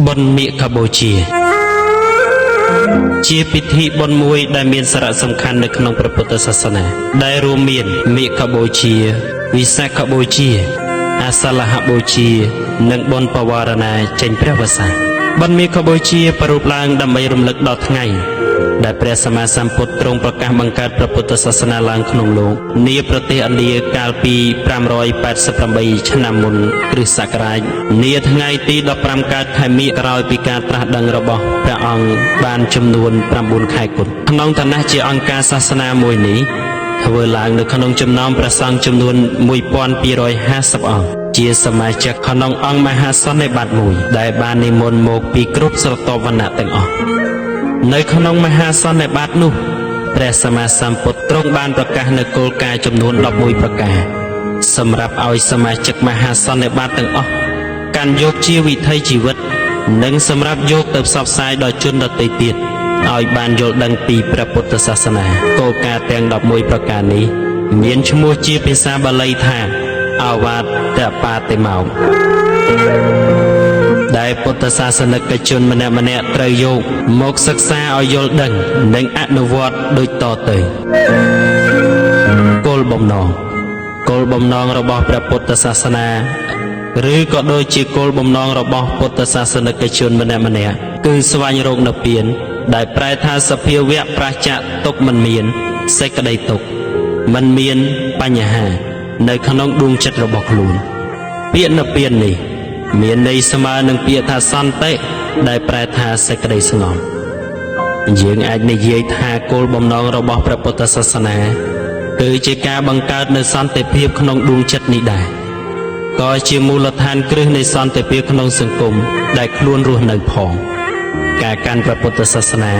បុណ្យមាឃបូជា ជាពិធីបុណ្យមួយដែលមានសារៈសំខាន់នៅក្នុងព្រះពុទ្ធសាសនា ដែលរួមមានមាឃបូជា វិសាខបូជា អាសាលហបូជា និងបុណ្យបវារណាចេញព្រះវស្សាបុណ្យមាឃបូជាប្រារព្ធឡើងដើម្បីរំលឹកដល់ថ្ងៃដែលព្រះសម្មាសម្ពុទ្ធទ្រង់ប្រកាសបង្កើតព្រះពុទ្ធសាសនាឡើងក្នុងលោកនាប្រទេសឥណ្ឌាកាលពី588ឆ្នាំមុនគ្រិស្តសករាជនាថ្ងៃទី15កើតខែមិញក្រោយពីការត្រាស់ដឹងរបស់ព្រះអង្គបានចំនួន9ខែគត់ក្នុងឋានៈជាអង្គការសាសនាមួយនេះធ្វើឡើងនៅក្នុងចំណោមព្រះសង្ឃចំនួន1250អង្គជាសមាជិកក្នុងអង្គមហាសន្និបាតមួយដែលបាននិមន្តមកពីគ្រប់ស្រទាប់វណ្ណៈទាំងអស់នៅក្នុងមហាសន្និបាតនោះព្រះសម្មាសម្ពុទ្ធទ្រង់បានប្រកាសនូវគោលការណ៍ចំនួន11ប្រការសម្រាប់ឲ្យសមាជិកមហាសន្និបាតទាំងអស់កាន់យកជាវិថីជីវិតនិងសម្រាប់យកទៅផ្សព្វផ្សាយដល់ជនដទៃទៀតឲ្យបានយល់ដឹងពីព្រះពុទ្ធសាសនាគោលការណ៍ទាំង11ប្រការនេះមានឈ្មោះជាភាសាបាលីថាអវាទបាតិមោក្សដែលពុទ្ធសាសនិកជនម្នាក់ៗត្រូវយកមកសិក្សាឲ្យយល់ដឹងនិងអនុវត្តដូចតទៅគោលបំណងគោលបំណងរបស់ព្រះពុទ្ធសាសនាឬក៏ដូចជាគោលបំណងរបស់ពុទ្ធសាសនិកជនម្នាក់ៗគឺស្វែងរកនិព្វានដែលប្រែថាសភាវៈប្រាសចាកទុក្ខមិនមានសេចក្តីទុក្ខមិនមានបញ្ហានៅក្នុងដួងចិត្តរបស់ខ្លួនពាក្យនិព្វាននេះមានន័យស្មើនឹងពាក្យថាសន្តិដែលប្រែថាសេចក្តីស្ងប់យើងអាចនិយាយថាគោលបំណងរបស់ព្រះពុទ្ធសាសនាគឺជាការបង្កើតនូវសន្តិភាពក្នុងដួងចិត្តនេះដែរក៏ជាមូលដ្ឋានគ្រឹះនៃសន្តិភាពក្នុងសង្គមដែលខ្លួនរស់នៅផងការកាន់ព្រះពុទ្ធសាសនា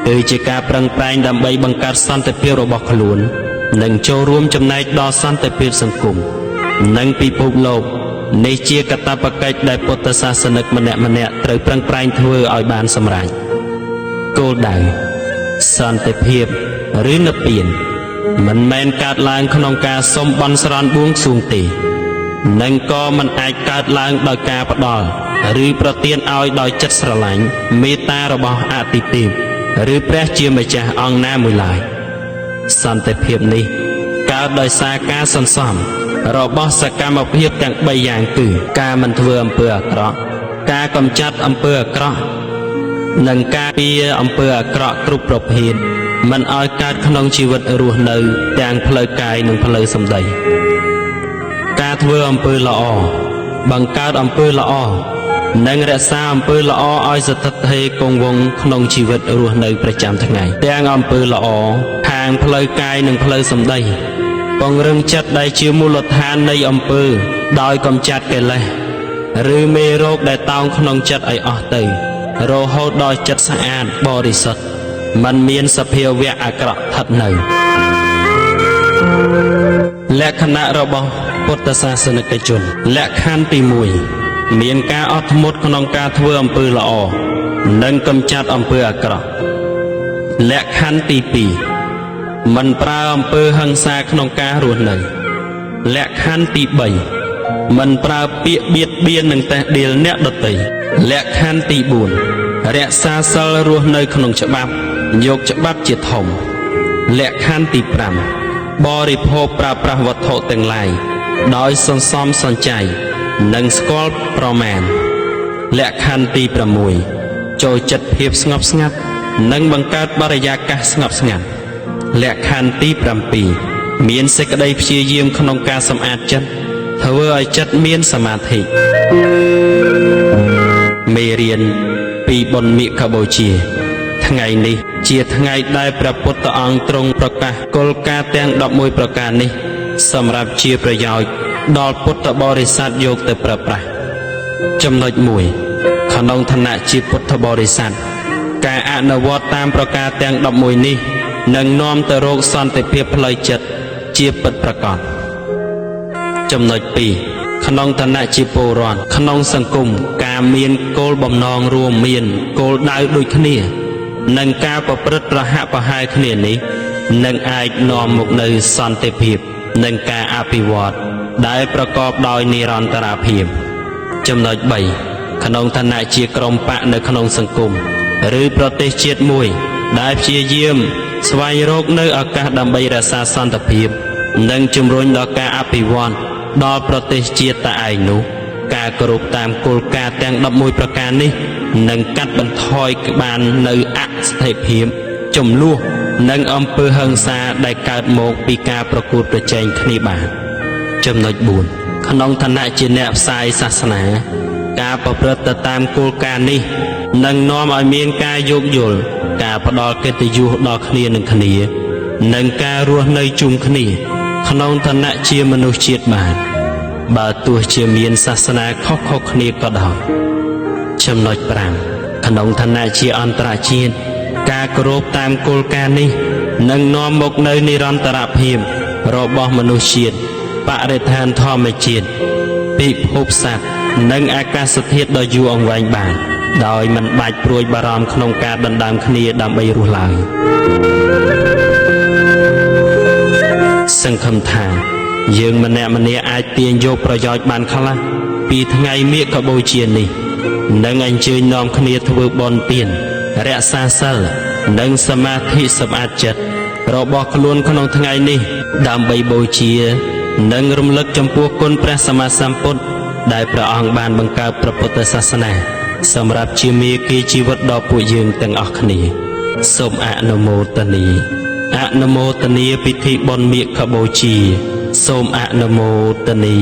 គឺជាការប្រឹងប្រែងដើម្បីបង្កើតសន្តិភាពរបស់ខ្លួននិងចូលរួមចំណែកដល់សន្តិភាពសង្គមនិងពិភពលោកនេះជាកាតព្វកិច្ចដែលពុទ្ធសាសនិកម្នាក់ៗត្រូវប្រឹងប្រែងធ្វើឲ្យបានសម្រេចគោលដៅសន្តិភាពឬនិព្វានមិនមែនកើតឡើងក្នុងការសុំបន់ស្រន់បួងសួងទេនិងក៏មិនអាចកើតឡើងដោយការផ្ដល់ឬប្រទានឲ្យដោយចិត្តស្រឡាញ់មេត្តារបស់អតិទេពឬព្រះជាម្ចាស់អង្គណាមួយឡើយសន្តិភាពនេះកើតដោយសារការសន្សំរបស់សកម្មភាពទាំង3យ៉ាងគឺការមិនធ្វើអំពើអាក្រក់ការកម្ចាត់អំពើអាក្រក់និងការពារអំពើអាក្រក់គ្រប់ប្រភេទមិនឲ្យកើតក្នុងជីវិតរស់នៅទាំងផ្លូវកាយនិងផ្លូវសម្ដីការធ្វើអំពើល្អបង្កើតអំពើល្អនិងរក្សាអំពើល្អឲ្យស្ថិតស្ថេរគង់វង្សក្នុងជីវិតរស់នៅប្រចាំថ្ងៃទាំងអំពើល្អខាងផ្លូវកាយនិងផ្លូវសម្ដីពង្រឹងចិត្តដែលជាមូលដ្ឋាននៃអំពើដោយកម្ចាត់កិលេសឬមេរោគដែលតោងក្នុងចិត្តឲ្យអស់ទៅរហូតដល់ចិត្តស្អាតបរិសុទ្ធមិនមានសភាវៈអាក្រក់ស្ថិតនៅលក្ខណៈរបស់ពុទ្ធសាសនិកជនលក្ខខណ្ឌទី1មានការអត់ធ្មត់ក្នុងការធ្វើអំពើល្អនិងកម្ចាត់អំពើអាក្រក់លក្ខខណ្ឌទី2មិនប្រើអំពើហិង្សាក្នុងការរស់នៅលក្ខខណ្ឌទី3មិនប្រើពាក្យបៀតបៀននិងតេះដៀលអ្នកដទៃលក្ខខណ្ឌទី4រក្សាសិលរស់នៅក្នុងច្បាប់យកច្បាប់ជាធំលក្ខខណ្ឌទី5បរិភោគប្រើប្រាស់វត្ថុទាំងឡាយដោយសន្សំសំចៃនិងស្គាល់ប្រមាណលក្ខខណ្ឌទី6ចូលចិត្តភាពស្ងប់ស្ងាត់និងបង្កើតបរិយាកាសស្ងប់ស្ងាត់លក្ខខណ្ឌទី7មានសេចក្តីព្យាយាមក្នុងការសម្អាតចិត្តធ្វើឲ្យចិត្តមានសមាធិមេរៀនពីបុណ្យមាឃបូជាថ្ងៃនេះជាថ្ងៃដែលព្រះពុទ្ធអង្គទ្រង់ប្រកាសគោលការណ៍ទាំង11ប្រការនេះសម្រាប់ជាប្រយោជន៍ដល់ពុទ្ធបរិស័ទយកទៅប្រើប្រាស់ចំណុច1ក្នុងឋានៈជាពុទ្ធបរិស័ទការអនុវត្តតាមប្រការទាំង11នេះនឹងនាំទៅរកសន្តិភាពផ្លូវចិត្តជាពិតប្រាកដចំណុច2ក្នុងឋានៈជាពលរដ្ឋក្នុងសង្គមការមានគោលបំណងរួមមានគោលដៅដូចគ្នានិងការប្រព្រឹត្តប្រហាក់ប្រហែលគ្នានេះនឹងអាចនាំមកនូវសន្តិភាពនិងការអភិវឌ្ឍដែលប្រកបដោយនិរន្តរភាពចំណុច3 ក្នុងឋានៈជាក្រុមបក្សនៅក្នុងសង្គមឬប្រទេសជាតិមួយ ដែលព្យាយាមស្វែងរកនៅឱកាសដើម្បីរក្សាសន្តិភាព និងជំរុញដល់ការអភិវឌ្ឍដល់ប្រទេសជាតិតែឯងនោះ ការគោរពតាមគោលការណ៍ទាំង11ប្រការនេះនឹងកាត់បន្ថយបាននៅអស្ថិរភាពចំនួននិងអំពើហិង្សាដែលកើតមកពីការប្រកួតប្រជែងគ្នាបាន ចំណុច4ក្នុងឋានៈជាអ្នកផ្សាយសាសនា ការប្រព្រឹត្តទៅតាមគោលការណ៍នេះនឹងនាំឲ្យមានការយោគយល់ការផ្ដល់កិត្តិយសដល់គ្នានឹងគ្នា និងការរស់នៅជុំគ្នា ក្នុងឋានៈជាមនុស្សជាតិបាន បើទោះជាមានសាសនាខុសៗគ្នាក៏ដោយ ចំណុច5ក្នុងឋានៈជាអន្តរជាតិការគោរពតាមគោលការណ៍នេះនឹងនាំមកនូវនិរន្តរភាពរបស់មនុស្សជាតិបរិស្ថានធម្មជាតិពិភពសត្វនិងអាកាសធាតុដ៏យូរអង្វែងបាន ដោយមិនបាច់ព្រួយបារម្ភក្នុងការដណ្ដើមគ្នាដើម្បីរស់ឡើយសង្ឃឹមថា យើងម្នាក់ៗអាចទាញយកប្រយោជន៍បានខ្លះពីថ្ងៃមាឃបូជានេះ និងអញ្ជើញនាំគ្នាធ្វើបុណ្យទានរក្សាសិលនិងសមាធិសម្អាតចិត្តរបស់ខ្លួនក្នុងថ្ងៃនេះ ដើម្បីបូជា និងរំលឹកចំពោះគុណព្រះសម្មាសម្ពុទ្ធដែលព្រះអង្គបានបង្កើតព្រះពុទ្ធសាសនា សម្រាប់ជាមាគ៌ាជីវិតដល់ពួកយើងទាំងអស់គ្នា សូមអនុមោទនាអនុមោទនាពិធីបុណ្យមាឃបូជា សូមអនុមោទនា